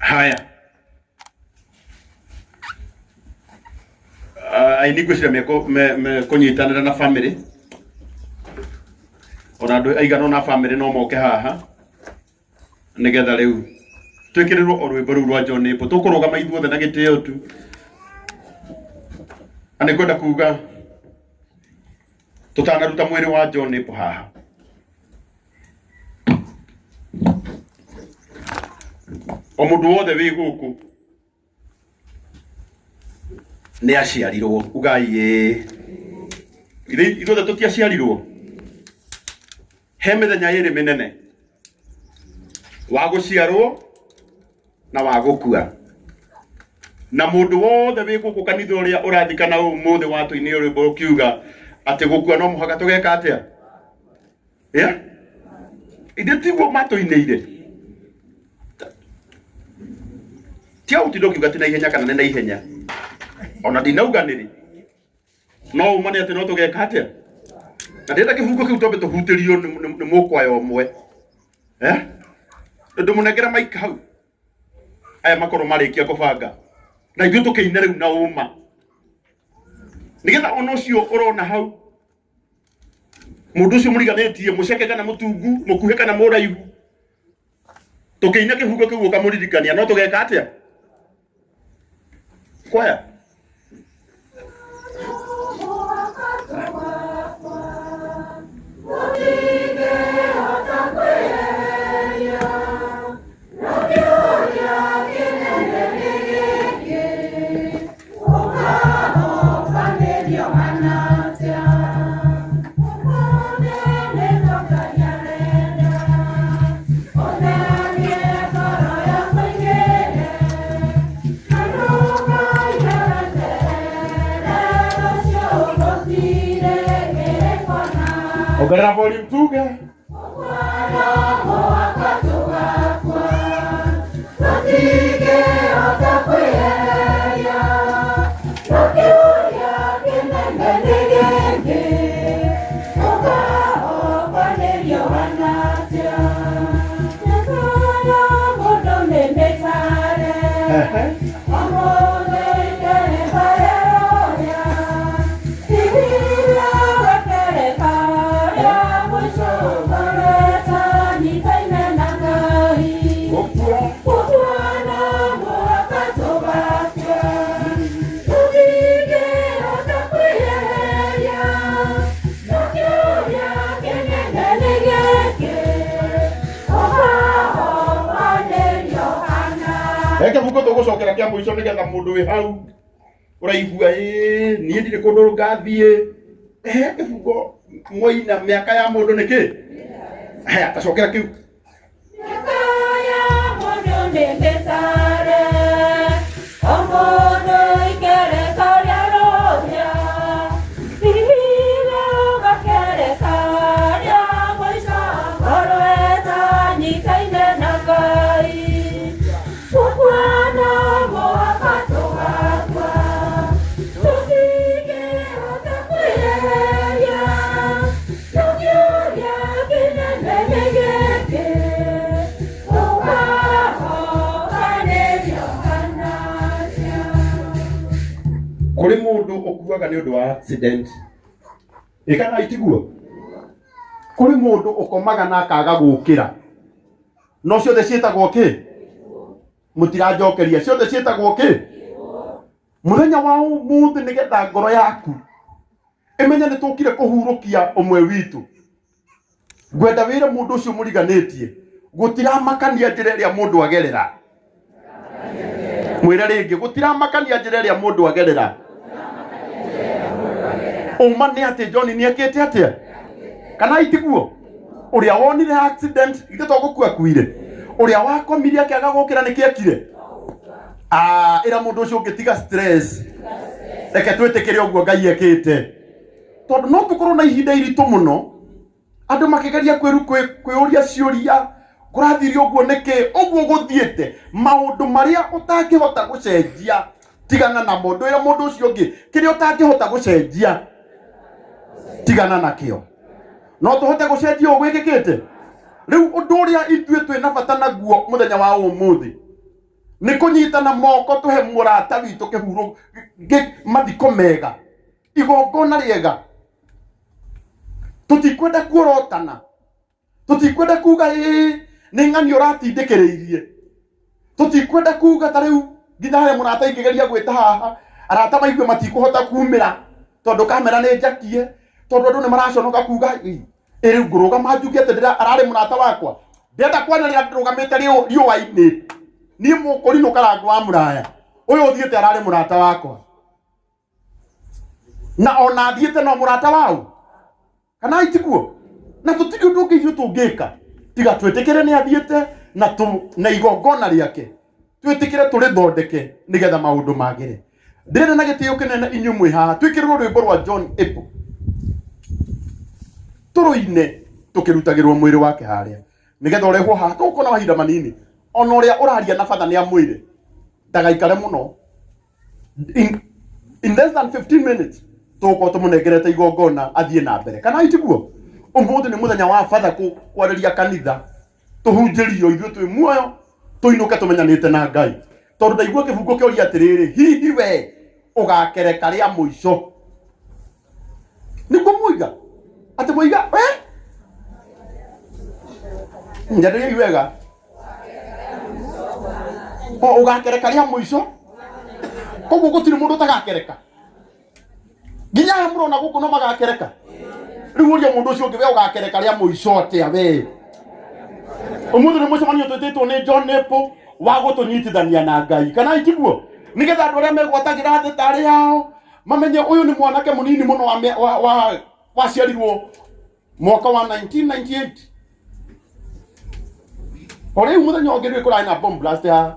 Haya. Aini ngwĩciria mekũnyitanĩra na family ona andũ aigana ũna a family no moke haha nĩgetha rĩu twĩkĩrĩrwo o rwĩmbo rũu rwa John Apple. Tũkũrũgama ithuothe na gĩtĩo tu, na nĩ ngwenda kuga tũtanaruta mwĩrĩ wa John Apple haha, o mũndũ wothe wĩ gũkũ nĩ aciarirwo. Ugai ĩĩ. Ithuothe tũtiaciarirwo? He mĩthenya ĩrĩ mĩnene, wa gũciarwo na wa gũkua. Na mũndũ wothe wĩ gũkũ kanitha ũrĩa ũrathikana ũmũthĩ watũinĩ rwĩmbo ũkiuga atĩ gũkua no mũhaka tũgeka atĩa? Yeah? Ithe tiguo matũinĩire? Tia gũtinda ũkiuga ti na ihenya kana nĩ na ihenya, ona ndinauga nĩrĩ, no uma nĩ atĩ no tũgeka atĩa. Na ndĩrenda kĩbungo kĩu twambe tũhutĩrio nĩ mũkwaya ũmwe. Eh? Ndũmũnengera maika hau, aya makorwo marĩkia kũbanga na ithuĩ tũkĩine rĩu na ũma, nĩgetha ona ũcio ũrona hau, mũndũ ũcio mũriganĩtie, mũceke kana mũtungu, mũkuhĩ kana mũraihu, tũkĩina kĩbungo kĩu ũkamũririkania no tũgeka atĩa. Kwaya. Ongerera volume tuge. Ehe. Gũkua. Reke buko tũgũcokera kĩa mũico nĩgetha mũndũ wĩ hau ũraigua ĩĩ niĩ ndirĩ kũndũ ngathiĩ. Ehe, kĩbungo mwaina mĩaka ya mũndũ nĩ kĩ? Haya, tacokera kĩu. Mĩaka ya mũndũ nĩ mĩtare, o mũndũ ikereka rĩa rũhĩa, hihi gakereka rĩa mũico ngorwo ĩtanyitaine na Ngai. Gũkua no mũhaka tũgakua, tũtingĩhota kwĩyeheria, no kĩũria kĩnene nĩ gĩkĩ, tũkahobanĩrio kana atĩa? Kũrĩ mũndũ ũkuaga nĩ ũndũ wa accident. Ĩ kana itiguo? Kũrĩ mũndũ ũkomaga na akaga gũkĩra. No ciothe ciĩtagwo kĩ? Mũtiranjokeria. Ciothe ciĩtagwo kĩ? Mũthenya wa ũmũthĩ, nĩgetha ngoro yaku ĩmenye nĩ tũkire kũhurũkia ũmwe witũ, ngwenda wĩre mũndũ ũcio mũriganĩtie gũtiramakania njĩra ĩrĩa mũndũ agerera. Mwĩre rĩngĩ, gũtiramakania njĩra ĩrĩa mũndũ agerera. Ũma nĩ atĩ John nĩ ekĩte atĩa kana itiguo? Ũrĩa wonire accident ithe to gũkua akuire, ũrĩa wakomire akĩaga gũkĩra nĩ kĩekire. Ah, ĩra mũndũ ũcio ũngĩ tiga stress, reke twĩtĩkĩre ũguo Ngai ekĩte, tondũ no tũkorwo na ihinda iritũ mũno andũ makĩgeria kwĩũria ciũria, kũrathire ũguo nĩkĩ, ũguo gũthiĩte. Maũndũ marĩa ũtangĩhota gũcenjia, tigana namo. Ndwĩre mũndũ ũcio ũngĩ, kĩrĩa ũtangĩhota gũcenjia, tigana nakĩo. No tũhote gũcenjia ũguo gwĩkĩkĩte rĩu. Ũndũ ũrĩa ithuĩ twĩ na bata naguo mũthenya wa ũmũthĩ Nĩ kũnyitana moko tũhe mũrata witũ kĩhuro mathiko mega, igongona rĩega. Tũtikwenda kuorotana, tũtikwenda kuga ĩĩ nĩ ng'ani ũratindĩkĩrĩirie, tũtikwenda kuga ta rĩu nginya harĩa mũrata ingĩgeria gwĩta haha arata maigue matikũhota kumĩra tondũ kamera nĩ njakie, tondũ andũ nĩ maraconoka kuga ĩ rĩu ngũrũgama njuge atĩ ararĩ mũrata wakwa. Ndĩrenda kwanĩrĩra ndũgamĩte riũa-inĩ niĩ mũkũrinũ karango wa mũraya ũyũ ũthiĩte ararĩ mũrata wakwa, na ona athiĩte no mũrata wau kana itiguo. Na tũtirĩ ũndũ ũngĩ ithuĩ tũngĩka tiga twĩtĩkĩre nĩ athiĩte na tu na igongona rĩake twĩtĩkĩre tũrĩthondeke nĩgetha maũndũ magĩre. Ndĩrenda na gĩtĩo kĩnene inyuĩ mwĩ haha twĩkĩrĩrwo rwĩmbo rwa John Apple tũrũine tũkĩrutagĩrwo mwĩrĩ wake harĩa nĩgetha ũrehwo haha. Tũgũkorwo na mahinda manini, ona ũrĩa ũraria na batha nĩ amwĩre ndagaikare mũno. In less than 15 minutes tũgũkorwo tũmũnengerete igongona athiĩ na mbere, kana itiguo? Ũmũthĩ nĩ mũthenya wa batha kwarĩria kanitha, tũhunjĩrio ithuĩ twĩ muoyo, tũinũke tũmenyanĩte na Ngai, tondũ ndaigua kĩbungo kĩoria atĩrĩrĩ, hihi we ũgakereka rĩa mũico? Nĩguo mũiga atĩ mũiga we njarĩriai wega o ũgakereka rĩa mũico. Koguo gũtirĩ mũndũ ũtagakereka, nginya aya mũrona gũkũ no magakereka. Rĩu ũria mũndũ ũcio ũngĩ, we ũgakereka rĩa mũico atĩa? We ũmũthĩ nĩ mũcemanio twĩtĩtwo nĩ John Apple wa gũtũnyitithania na Ngai, kana itiguo? Nĩgetha andũ arĩa megwatagĩra thĩ tarĩ ao mamenye ũyũ nĩ mwanake mũnini mũno wa, wa, wa, waciarirwo mwaka wa 1998. O rĩu mũthenya ũngĩ nĩ kũrarĩ na bomb blast haha,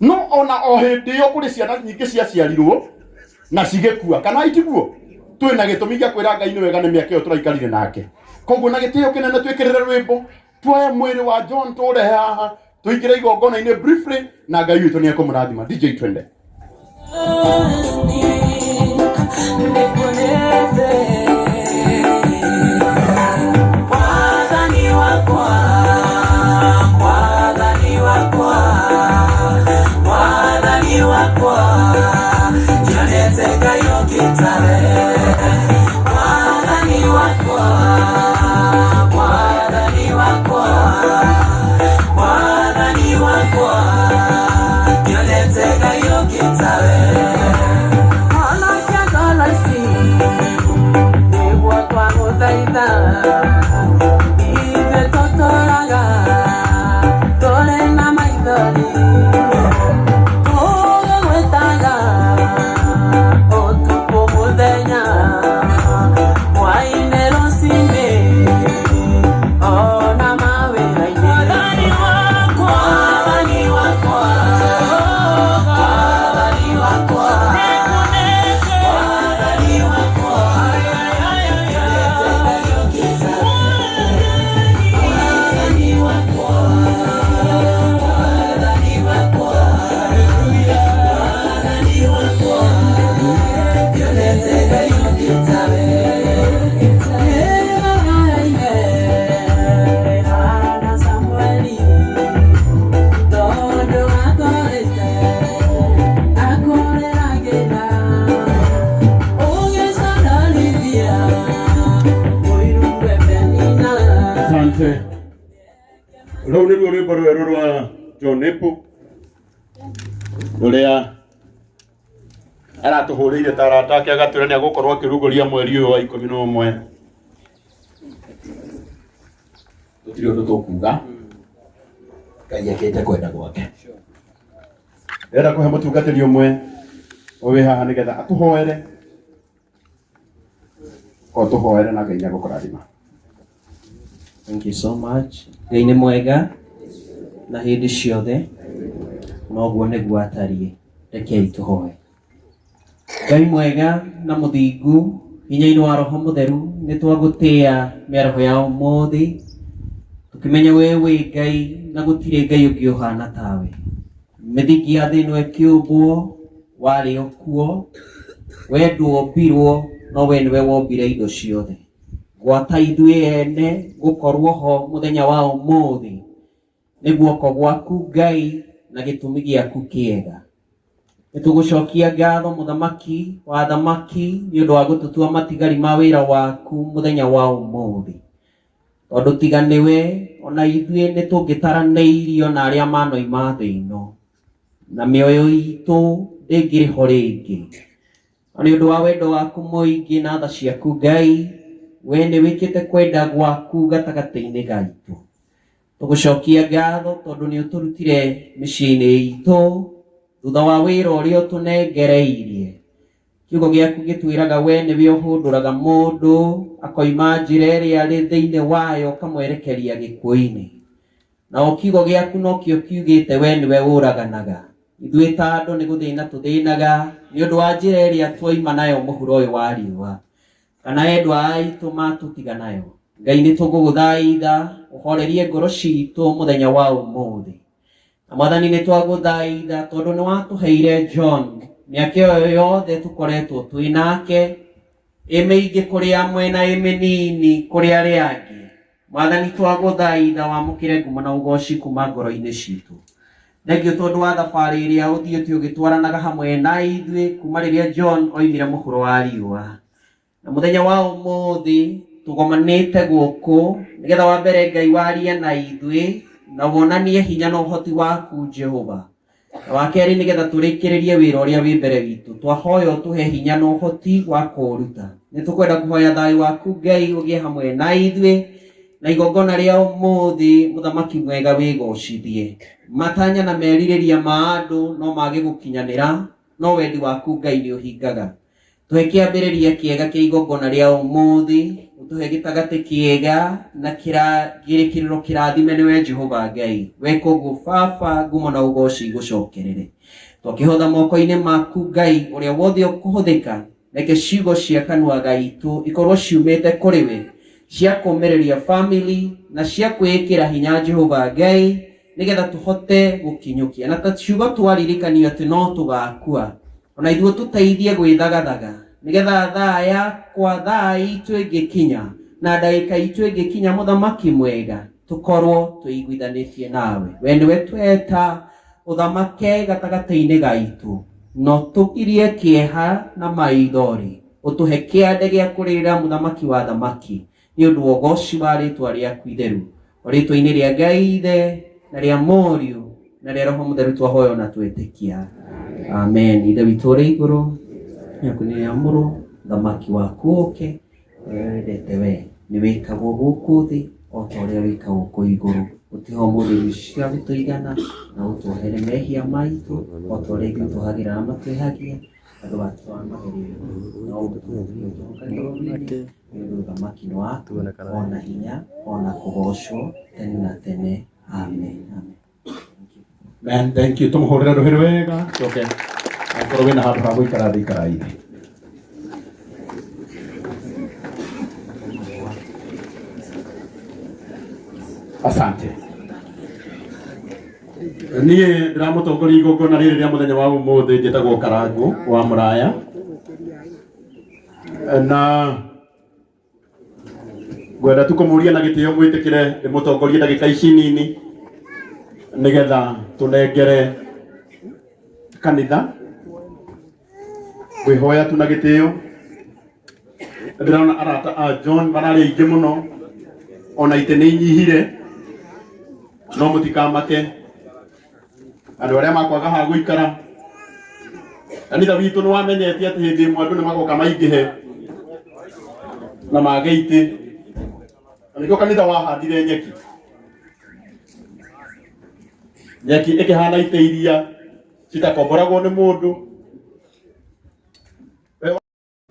no ona o hĩndĩ ĩyo kũrĩ ciana nyingĩ ciaciarirwo na cigĩkua, kana itiguo? Twĩna gĩtũmi gĩa kwĩra Ngai nĩ wega nĩ mĩaka ĩyo tũraikarire nake. Koguo na gĩtĩo kĩnene twĩkĩrĩre rwĩmbo, tuoye mwĩrĩ wa John tũrehe haha, tũingĩre igongona-inĩ briefly, na Ngai witũ nĩ ekũmũrathima. DJ, twende. Mwathani wakwa, Mwathani wakwa, Mwathani wakwa, nyonete Ngai ũngĩtawe. Mwathani wakwa, Mwathani wakwa, Mwathani wakwa, nyonete Ngai ũngĩtawe. Honokia ngoro ici, nĩguo twagũthaitha. Ithuĩ tũtũraga tũrĩ na maithori, tũgĩgwĩtaga ũtukũ mũthenya, hwaĩ-inĩ rũcinĩ, ona mawĩra-inĩ. Mwathani wakwa, Mwathani wakwa, Mwathani wakwa, Mwathani wakwa, nyonete Ngai ũngĩtawe. Mwathani wakwa, Mwathani wakwa, Mwathani wakwa, nyonete Ngai ũngĩtawe. Hana Samueli, tondũ atwarĩte akũrĩragĩra, ũgĩconorithia mũiru we Penina. Asante. Rũu nĩruo rwĩmbo rwerũ rwa John Apple rũrĩa aratũhũrĩire ta arata ake, agatwĩra nĩ agũkorwo akĩrugũria mweri ũyũ wa 11. Gũtirĩ ũndũ tũkuga, Ngai ekĩte kwenda gwake. Ndĩrenda kũhe mũtungatĩri ũmwe wĩ haha nĩgetha atũhoere, o tũhoere na Ngai nĩ egũkũrathima. Thank you so much. Ngai nĩ mwega na hĩndĩ ciothe, noguo nĩguo atariĩ. Rekei tũhoe. Ngai mwega na mũthingu, hinya-inĩ wa Roho Mũtheru, nĩ twagũtĩĩa mĩaraho ya ũmũthĩ, tũkĩmenya we wĩ Ngai na gũtirĩ Ngai ũngĩ ũhana tawe. Mĩthingi ya thĩ ĩno ĩkĩũmbwo, warĩ o kuo, we ndwombirwo, no we nĩwe wombire indo ciothe. Gwata ithuĩ ene gũkorwo ho mũthenya wa ũmũthĩ. Nĩ guoko gwaku Ngai na gĩtũmi gĩaku kĩega. Nĩ tũgũcokia ngatho mũthamaki wa thamaki nĩ ũndũ wa gũtũtua matigari ma wĩra waku mũthenya wa ũmũthĩ. Tondũ tiga nĩwe ona ithuĩ nĩ tũngĩtaranĩirio na arĩa manoima thĩ ĩno, na mĩoyo itũ ndĩngĩrĩ ho rĩngĩ. Na nĩ ũndũ wa wendo waku mũingĩ na tha ciaku Ngai, we nĩ wĩkĩte kwenda gwaku gatagatĩ-inĩ gaitũ. Tũgũcokia ngatho tondũ nĩ ũtũrutire mĩciĩ-inĩ itũ thutha wa wĩra ũrĩa ũtũnengereirie. Kiugo gĩaku gĩtwĩraga we nĩwe ũhũndũraga mũndũ akoima njĩra ĩrĩa arĩ thĩinĩ wayo ũkamwerekeria gĩkuũ-inĩ. Na o kiugo gĩaku nokĩo kiugĩte we nĩwe ũraganaga. Ithuĩ ta andũ nĩ gũthĩna tũthĩnaga nĩ ũndũ wa njĩra ĩrĩa twaima nayo mũhuro ũyũ wa riũa, kana endwa aitũ matũtiga nayo. Ngai nĩ tũgũgũthaitha ũhorerie ngoro citũ mũthenya wa ũmũthĩ. Na Mwathani nĩ twagũthaitha tondũ nĩ watũheire John mĩaka ĩyo yothe tũkoretwo twĩ nake, ĩ mĩingĩ kũrĩ amwe na ĩ mĩnini kũrĩ arĩa angĩ. Mwathani twagũthaitha wamũkĩre ngumo na ũgoci kuma ngoro-inĩ citũ. Thengio tondũ wa thabarĩ ĩrĩa ũthiĩte ũgĩtwaranaga hamwe na ithuĩ kuma rĩrĩa John oimire mũhuro wa riũa. Na mũthenya wa ũmũthĩ tũgomanĩte gũkũ nĩgetha wa mbere Ngai warie na ithuĩ na wonanie hinya na ũhoti waku Jehova. Na wa kerĩ nĩgetha tũrĩkĩrĩrie wĩra ũrĩa wĩ mbere witũ. Twahoya ũtũhe hinya na ũhoti wa kũũruta. Nĩ tũkwenda kũhoya thayũ waku Ngai ũgĩe hamwe na ithuĩ na igongona rĩa ũmũthĩ mũthamaki mwega wĩgocithie. Matanya na merirĩria ma andũ no mage gũkinyanĩra, no wendi waku Ngai nĩ ũhingaga. Tũhe kĩambĩrĩria kĩega kĩa igongona rĩa ũmũthĩ, ũtũhe gĩtagatĩ kĩega na kĩrĩkĩrĩro kĩrathime nĩwe Jehova Ngai. Weka ũguo Baba, ngumo na ũgoci igũcokerere. Twakĩhotha moko-inĩ maku Ngai, ũrĩa wothe ũkũhũthĩka, reke ciugo cia kanua gaitũ ikorwo ciumĩte kũrĩ we, cia kũũmĩrĩria family na cia kwĩĩkĩra hinya Jehova Ngai, nĩgetha tũhote gũkinyũkia. Na ta ciugo twaririkanio atĩ no tũgakua, ona ithuĩ tũteithie gwĩthagathaga nĩgetha thaa yakwa thaa itũ ĩngĩkinya na ndagĩka itũ ĩngĩkinya mũthamaki mwega tũkorwo tũiguithanĩtie nawe. We nĩwe tweta ũthamake gatagatĩ-inĩ gaitũ, no tũgirie kĩeha na maithori, ũtũhe kĩande gĩa kũrĩrĩra mũthamaki wa thamaki nĩ ũndũ wa ũgoci wa rĩtwa rĩaku itheru. O rĩtwa-inĩ rĩa Ngai Ithe na rĩa Mũriũ na rĩa Roho Mũtheru twahoya na twetĩkia. Amen. Ithe witũ ũrĩ igũrũ, rĩaku nĩ rĩamũrwo, ũthamaki waku ũũke, ũrĩa wendete we nĩ wĩkagwo gũkũ thĩ o ta ũrĩa wĩkagwo kũu igũrũ. Ũtũhe ũmũthĩ irio cia gũtũigana na ũtuohere mehia maitũ o ta ũrĩa ithuĩ tuohagĩra arĩa matwĩhagia, na ndũgatũtware magerio-inĩ, no ũtũhonokie ũrĩa nĩ ũndũ ũthamaki nĩ waku, ona hinya, ona kũgocwo tene na tene. Amen. Amen. Man, thank you. Tumuhurire ruhi rwega coke akorwo wina handu ha guikara thi ikara ithi. Asante. Niĩ ndĩramũtongoria igongona rĩrĩ rĩa mũthenya wa ũmũthĩ, njĩtagwo Karangũ wa Mũraya, na ngwenda tu kũmũria na gĩtĩo mwĩtĩkĩre ndĩmũtongorie ndagĩka ici nini nĩgetha tũnengere kanitha. Ngwĩhoya tu na gĩtĩo, ndĩrona arata a John mararĩ aingĩ mũno, ona itĩ nĩ inyihire, no mũtikamake andũ arĩa makwaga ha gũikara. Kanitha witũ nĩ wamenyete atĩ hĩndĩ ĩmwe andũ nĩ magoka maingĩhe na mage itĩ, na nĩkĩo kanitha wahandire nyeki, nyeki ĩkĩhana itĩ iria citakomboragwo nĩ mũndũ.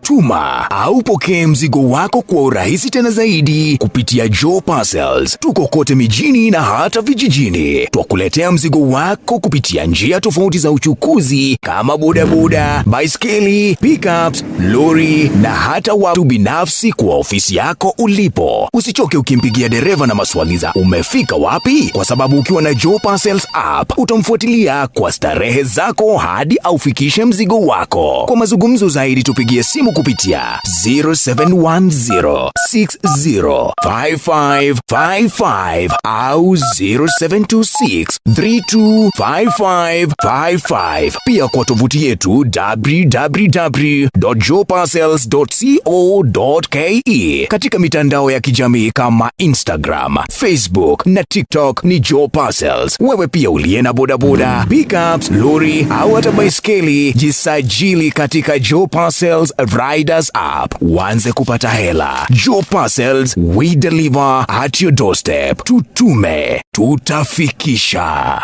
Tuma au pokee mzigo wako kwa urahisi tena zaidi kupitia Joe Parcels. Tuko kote mijini na hata vijijini. Twakuletea mzigo wako kupitia njia tofauti za uchukuzi kama bodaboda, baiskeli, pickups, lori na hata watu binafsi kwa ofisi yako ulipo. Usichoke ukimpigia dereva na maswali za umefika wapi, kwa sababu ukiwa na Joe Parcels app utamfuatilia kwa starehe zako hadi aufikishe mzigo wako. Kwa mazungumzo zaidi tupigie simu kupitia 0710605555 au 0726325555, pia kwa tovuti yetu www.joeparcels.co.ke, katika mitandao ya kijamii kama Instagram, Facebook na TikTok ni Joe Parcels. Wewe pia uliye na bodaboda, pickups, lori au hata baiskeli, jisajili katika Joe Parcels Riders app uanze kupata hela. Joe Parcels, we deliver at your doorstep. Tutume, tutafikisha.